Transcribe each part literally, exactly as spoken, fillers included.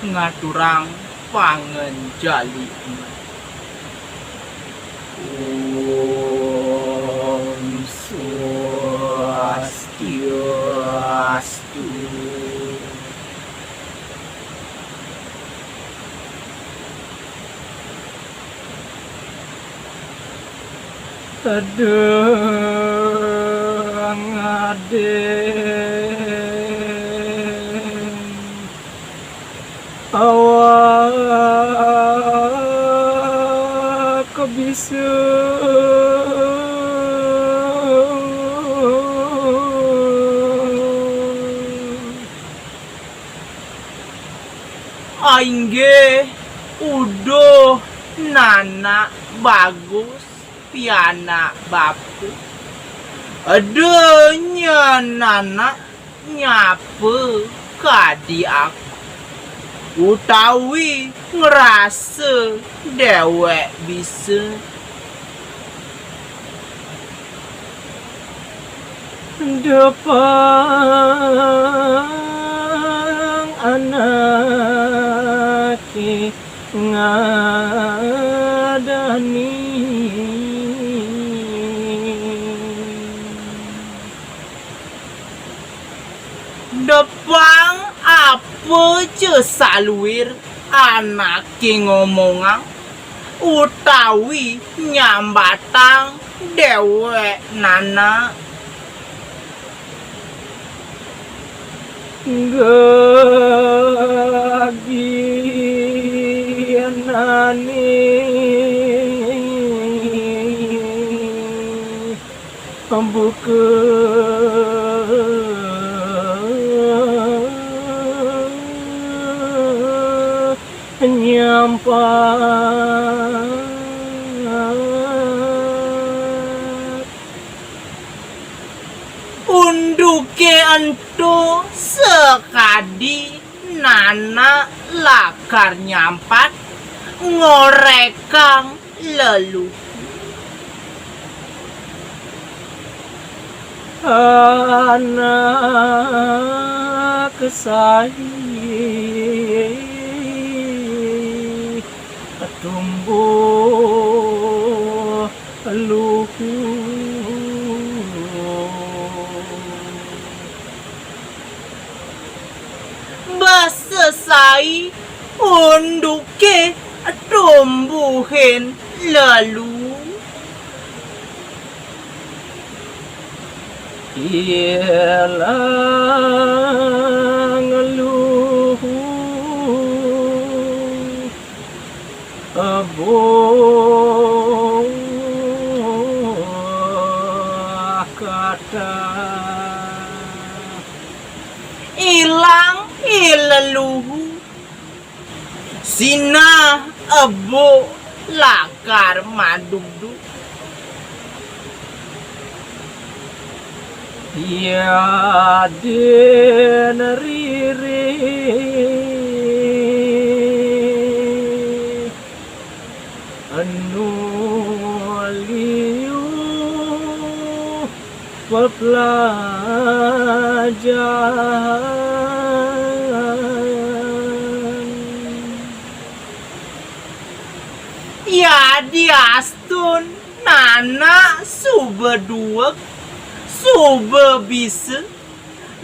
ngaturang panganjali. Om Swastiastu. Aduh, ngadeng. Awak bisa. Inggih, uduh nanak bagus pianak bapa. Eda nyen nanak nyapa kadi aku, utawi ngrasa dewek bisa. Depang anake ngadani. Depang apa ja saluir anake ngomongang utawi nyambatang dewek nanak. Gaginane buka nyampat. Unduke ento sakadi nanak lakar nyampat ngorekang leluhu. Anak sai tumbuh luhu. Basa sai unduke tumbuhin lelu. Ilang luhu abuh kata. Ilang i leluhu, sinah abuh lakar madugdug. Yadin ririh anu liu peplajahan. Yadiastun nanak suba dueg, suba bisa,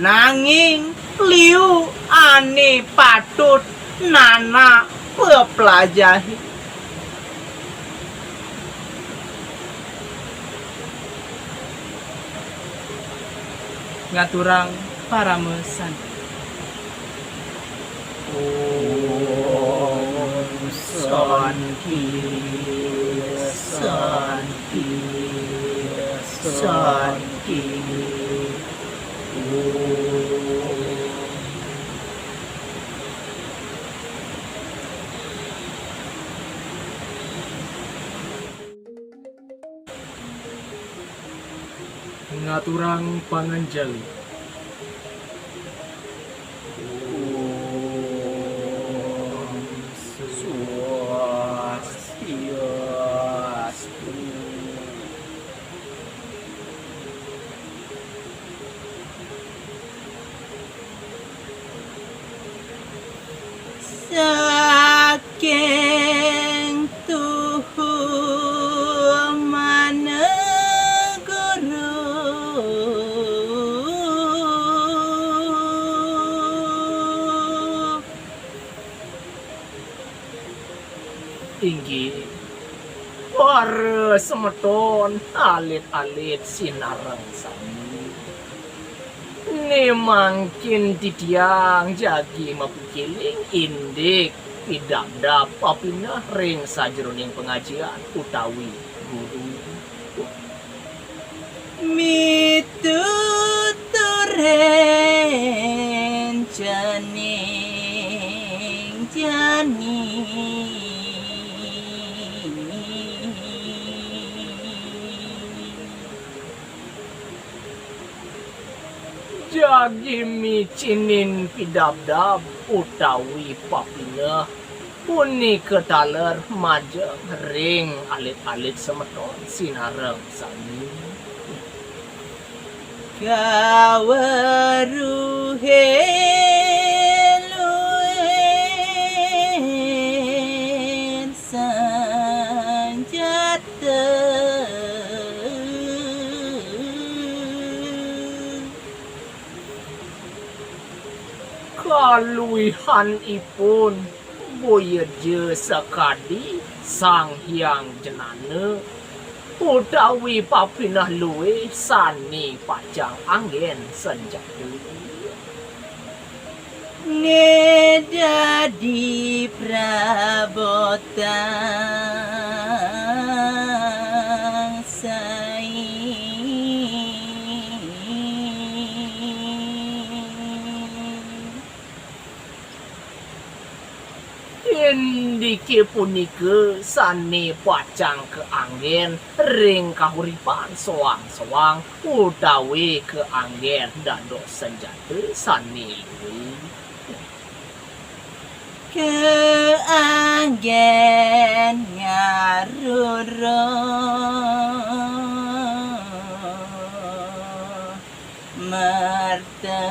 nanging liu ane patut nanak peplajahi. Ngaturang parama santi. Om Santi, Santi, Santi. Om. Ngaturang panganjali. Om Swastiastu. Saking tuhu maneguru. Inggih, para semeton alit-alit sinareng sami. Né mangkin titiang jagi mapikiling indik pidabdab papineh ring sajeroning pangajian utawi guru. Mituturin janing jani. Jagi micinin pidabdab utawi papineh punika taler majeng ring alit-alit semeton sinareng sami. Kaweruhé luir sanjata. Kaluihanipun boya ja sakadi Sang Hyang Jenana utawi papineh luih sané pacang anggén sanjata. Né dadi prabotang sai. Indiké punika sané pacang kaanggén ring kauripan soang-soang utawi kaanggén dados sanjata sané luih. Kaanggén ngaruruh merta.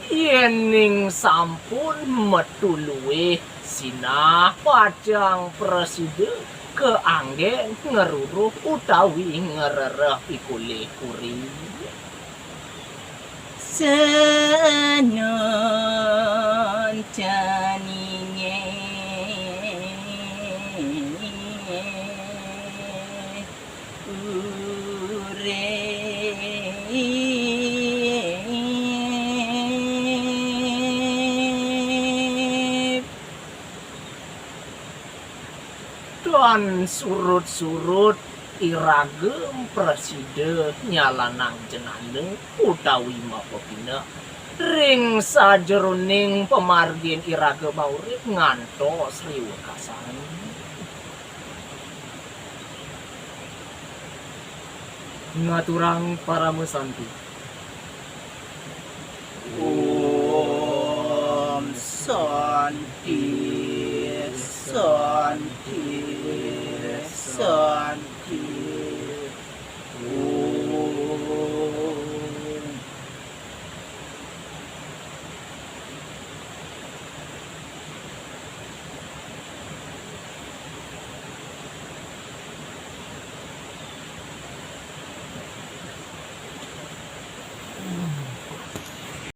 Yéning sampun metu luih, sinah pacang prasida kaanggén ngruruh utawi ngrereh pikolih puri. Sanon janingé urip. Tan surut-surut iraga prasida nyalanang jenana utawi mapapineh ring sajeroning pamargin iraga maurip ngantos riwekasan. Ngaturang parama santi. Om Santi, Santi, Santi.